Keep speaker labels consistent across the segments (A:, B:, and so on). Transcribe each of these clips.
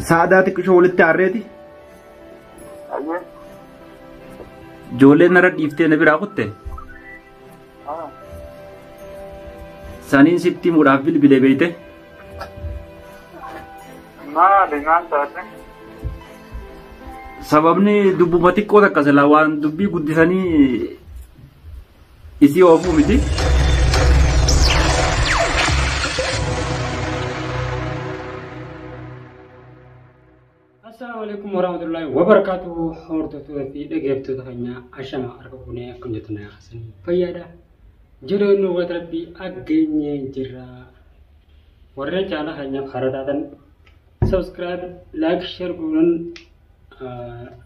A: Saadaa xiqqishoo walitti aarreeti.
B: Ayyee.
A: Ijoolleen narra dhiiftee na biraa kutte. Saniin sitti himuudhaaf bilbile beeyte.
B: Maali maal taate?
A: Sababni dubbuma xiqqoo takka silaa waan dubbii guddisanii isii oofuu miti.
C: Assalaamu alaikum warahmatullahi wabarakatuh. Hordoftoota fi dhaggeeffattoota keenya ashama harka fuunee akkam jirtan haasanii fayyaadha. Jireenya uummata rabbii aggeenyee jirra. Warreen chaanaa keenyaaf haaraa taatan subscribe, like, share godhuun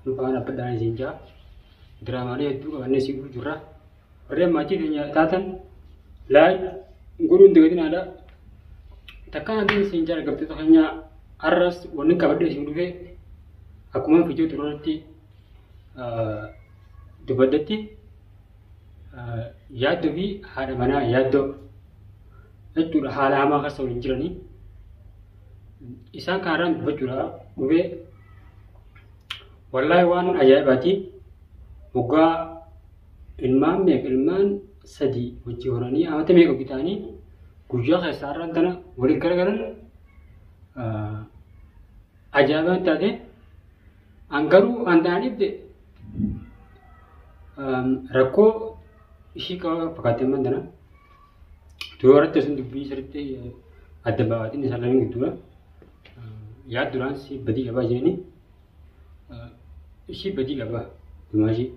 C: nu faana dhaabadhaan isin jaa. Diraamaalee hedduu qabannee isin jirra. Warreen maatii keenya taatan like godhuun dagatinaadha. Takkaan adii isin jaa dhaggeeffattoota keenya har'as wanni qabadhee isin dhufe akkuma viidiyoo duratti dubbadhetti yaaddoo fi haadha manaa yaaddoo jechuudha haala hamaa keessa waliin jiranii isaan kanarraan dubbachuudha dhufee wallaahi waan ajaa'ibaati waggaa ilmaan meeqa ilmaan sadii wajji horanii amata meeqa bitaanii guyyaa keessaa har'aan tana waliin garagalan ajaa'ibaan taate an garuu an ta'an dhibde rakkoo ishii qaba fakkaatti ammaan tana duroo irratti sun dubbii sirriitti adda baafatiin isaan lameen gidduudha. Yaad duraan si badii qabaa jedhanii ishii badii qaba dhumaa ishii.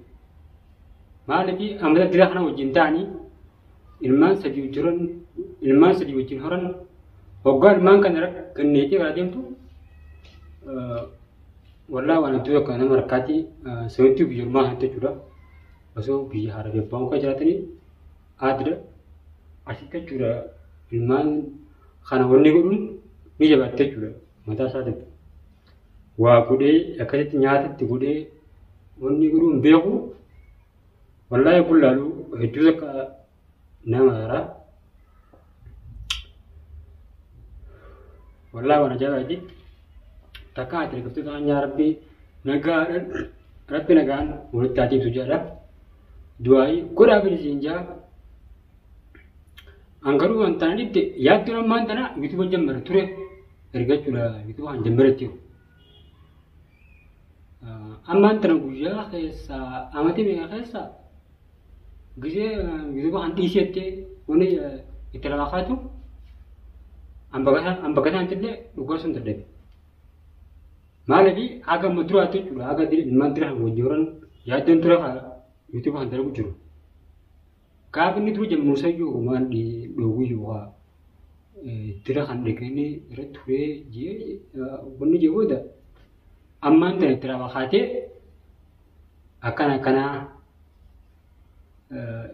C: Maaliif amala dira kana wajjin ta'anii ilmaan sadii jiran ilmaan sadii wajjin horan hoggaa ilmaan kana ganneetee karaa deemtu wallaa waan hedduu akka nama rakkaatti seentuu biyya ormaa kanatti jechuudha. Osoo biyya haara fi abbaan mukaa jiraatanii aadda asitti jechuudha ilmaan kana wanni godhuun ni jabaatte jechuudha mataa isaatiif. Waa godhee akkasitti nyaata itti godhee wanni godhuun beeku wallaahi kun laalu hedduu takka nama haaraa. Wallaahi waan ajaa'ibaati. Takka ati dhaggeeffattoota keenya rabbi nagaadhaan rabbi nagaan walitti haa deebisu jedha. Du'aayii godhaa bilisiin jaa. An garuu wanta na dhibde yaaddoon ammaan tana yuutuuba jammara ture erga jechuudha yuutuuba kan jammaretti jiru. Ammaan tana guyyaa keessa amati meeqa keessa gisee yuutuuba kan dhiisettee wanni itti lafaa kaatu an bakka isaanitti illee dhugaa sun dadhabe. Maaliif haga amma duraatti jechuudha haga ilmaan dira kan wajjin horan yaaddoon ture yuutuuba kan dalagu jiru. Gaafa inni ture jammuusayyuu maal dhoowwiyyuu haa dira kan dhaqanii irra turee jee wanni jee booda ammaan tana itti lafaa kaatee akkana akkanaa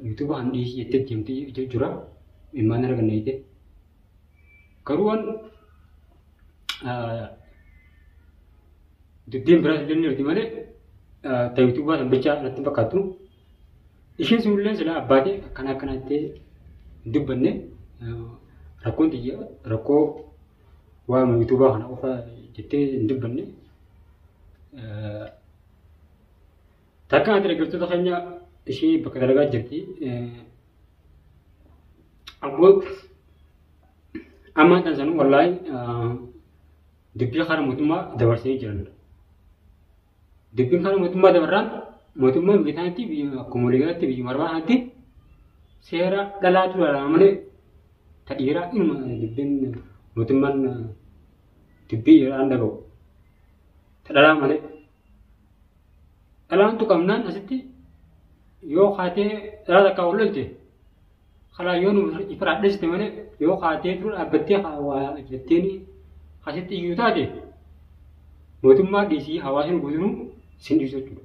C: yuutuuba kan dhiisii jettee deemtee jira ilmaan arganna jettee. Garuu waan dubbiin biraas illee ni jirti malee ta yuutuubaa san bichaa natti hin fakkaattu. Isheen sunillee silaa abbaatee akkana akkana jettee hin dubbanne rakkoon tiyya rakkoo waan yuutuubaa kana qofa jettee hin dubbanne. Takka ati dhaggeeffattoota keenya ishee bakka dalagaa jirti. Abboo ammaan tan sanuu wallaahi dubbii kana mootummaa dabarsanii jiran. Dubbiin kana mootummaa dabarraan mootummaan biyya kanatti biyya akkuma waliigalaatti biyya marbaa kanatti seera dhalaatu ilaalama malee ta dhiiraa ilma dubbiin mootummaan dubbii dhiiraan dhaga'u. Ta dhalaa malee. Dhalaan tuqamnaan asitti yoo kaatee dhalaa takkaa ol lolte kalaa yoo nu ifraa dheessite malee yoo kaatee dura dhaabbattee waa jetteen asitti iyyuu taate mootummaa dhiisii hawaasni guutuu sin dhiisu jechuudha.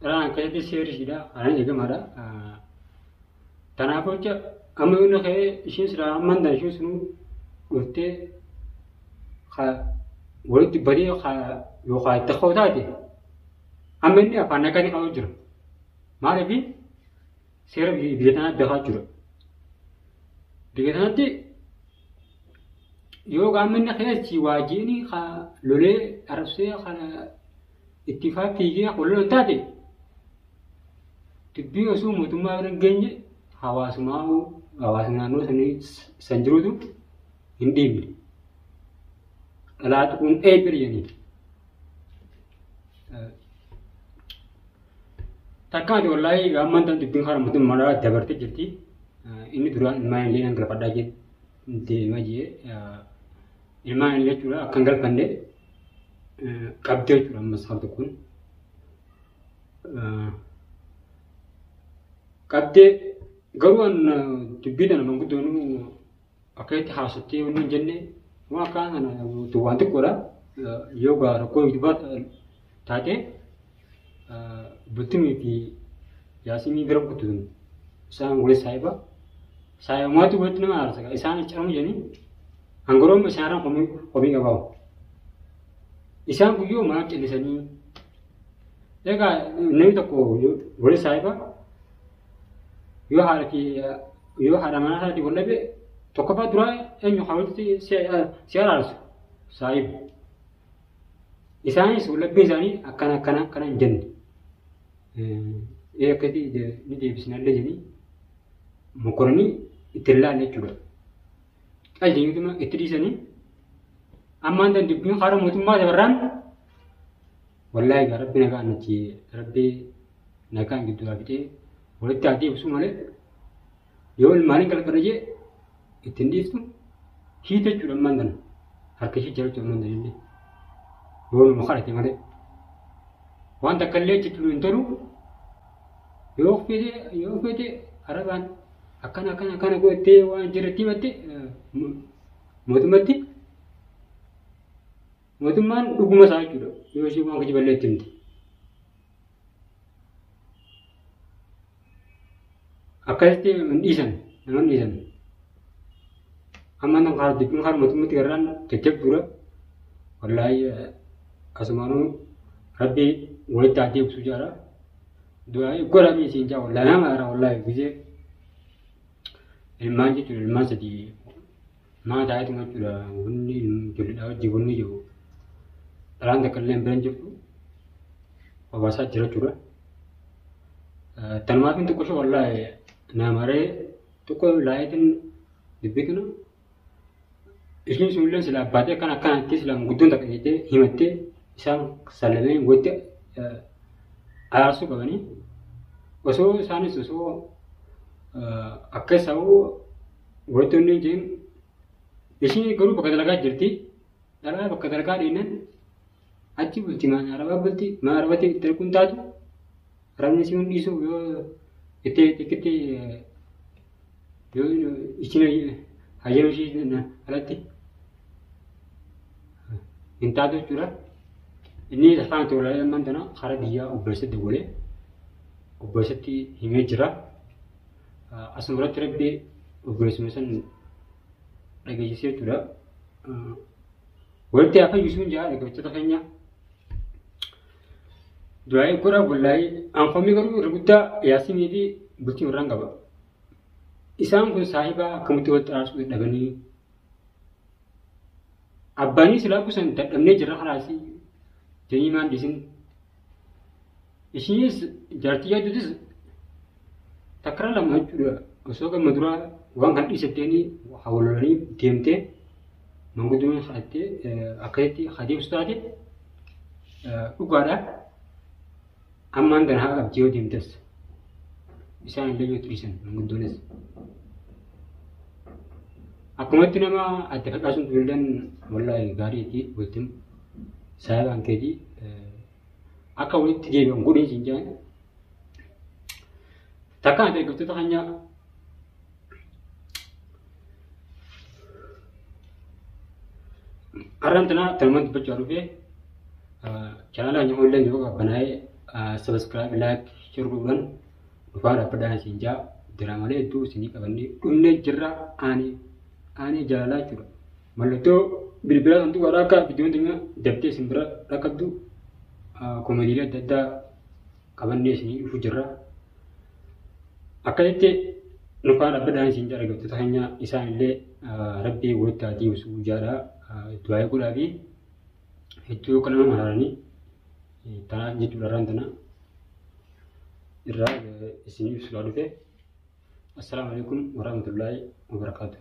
C: Dhalaan akkasitti seerri ishiidha kanaan eegamaadha. Kanaaf jecha amma yoo ka'ee isheen silaa ammaan tana isheen sunuu dhuftee walitti badee yookaan itti ka'u taate amma inni afaan naqanii ka'uu jira. Maaliif seera biyya tanaatti beekaa jira. Biyya tanaatti Yoo qaamni keessi waajiin lolee arabsee kana itti faa fiigee lolan taate dubbii osoo mootummaa bira hin geenye hawaasumaa hawaasa naannoo sanii san jirutu hin dhiibne. Dhalaa tuquun eebbira jedhanii. Takkaati wallaahi ammaan tan dubbiin karaa mootummaa dabartee jirti. Inni duraan ilmaan illee nan galfadhaa deemaa jee ilmaan illee jechuudha akka hin galfanne qabdee jechuudha ammas har tokkoon. Qabdee garuu an dubbii tana manguddoon akka itti haasottee wanni hin jenne waan akka kana waan xiqqoodha. Yoo gaa rakkoo dubaa taate bultumii fi yaasimii bira kuttu isaan waliin saahiba. Saahibaatu walitti nama aarsa isaan caramu jedhanii hangoroon isaanirraan komii qabaawu. Isaan guyyoo maal callisanii egaa namni tokko waliin saahiba yoo haadha fi yoo haadha manaa isaatii wal dhabe tokkoffaa duraa eenyu haa walitti si araarsu saahiba. Isaanis wallabbiin isaanii akkana akkana akkana hin jenne. Ee akkasii ni deebisnallee jedhanii mokoranii itti hin laalle jechuudha. Qaljeeyyiituma itti dhiisanii ammaan tan dubbiin karaa mootummaa dabarraan wallaahi egaa rabbi nagaan achi rabbi nagaan gidduudhaa fixee walitti haa deebisuu malee yoo ilmaaniin galfadha jee ittiin dhiiftu hiite jechuudha ammaan tana harka ishee jira jechuudha ammaan tana illee yoo nama kadhate malee waan takka illee jechuun hin tolu yoo feete yoo feete arabaan akkana akkana akkana godhattee waan jirratti himatte mootummatti mootummaan dhuguma isaa jechuudha yoo ishee waan kijiballee itti himte. Akkasitti hin dhiisan nama hin dhiisan. Amma nan karaa dubbiin karaa mootummatti garaan jajjabduudha. Wallaahi asumaanuu rabbi walitti haa deebisuu jaala. Du'aa godhamii siin jaa wallaahi nama aara wallaahi gisee ilmaan jechuudha ilmaan sadii maa taa'eetuma jechuudha wanni ijoolleedhaa wajjin wanni jiru dhalaan takka illee hin biran jirtu hawaasaa jira jechuudha. Tanumaaf hin xiqqoo wallaahi namaree xiqqoo laayitiin dubbii kana ishiin sunillee sila abbaatee akkana akkanatti sila guddoon takka jettee himattee isaan sallamee walitti araarsuu qabanii osoo isaanis osoo akka isaa walitti onneen jeen ishiin garuu bakka dalagaa jirti dhalaa bakka dalagaa dheennan achi bulti mana arabaa bulti mana arabatti itti erguun taatu arabni si hin dhiisu yoo itti xiqqitti yoo ishiin hayyama ishii alatti hin taatu jechuudha. Inni afaan toolaa ammaan tana karaa biyyaa obboleessatti golee obboleessatti himee jira. Asuma irratti rabbi obboleessuma san dhageessisee jechuudha. Walitti haa fayyisuun jaa dhaggeeffattoota keenya. Du'aa godha wallaahi anfamii garuu irra guddaa yaasinii fi bultii warraan qaba. Isaan kun saahibaa akkamitti walitti araarsuu dadhabanii abbaanii silaa kusan dadhabnee jirra kalaasii jedhanii maal dhiisin. Ishiinis jaartii yaaddutis takkara lama jechuudha osoo gamma duraa waan kan dhiisetteeni hawalolanii deemtee manguddoon kadhattee akkasitti adeemsu taate dhugaadha. Ammaan tana haa qabdi yoo deemtes isaan illee yoo dhiisan manguddoonis. Akkumatti nama adda facaasuun turilleen wallaahi gaariitti walitti saayibaan keetii akka walitti deebi'an godhin siin jedhan. Takka ati eeggattoota keenya har'aan tana tanumaan dubbachaa dhufee chaanaala keenya illee yoo qabbanaa'ee sabiskiraayib laayik sheer godhuudhaan dhufaa dhaabbadhaan siin jaa diraamaalee hedduu isinii qabannee dhumnee jirra aanee aanee jaalalaa jechuudha. Mallattoo bilbilaa santuu warra akka viidiyoon teenya dabtee isin bira dhaqqabdu koomediilee adda addaa qabannee isinii dhufu jirra. Akkasitti Nufaan dhaabbataan isin jara gabtoota keenya isaan illee rabbii walitti haa deebisu jaadha du'aa godhaa fi hedduu akka nama maraaranii tanaaf jechuudha irraan tana irraa isin ibsuudhaa dhufe. Assalaamu alaikum warahmatullaahi wabarakaatuh.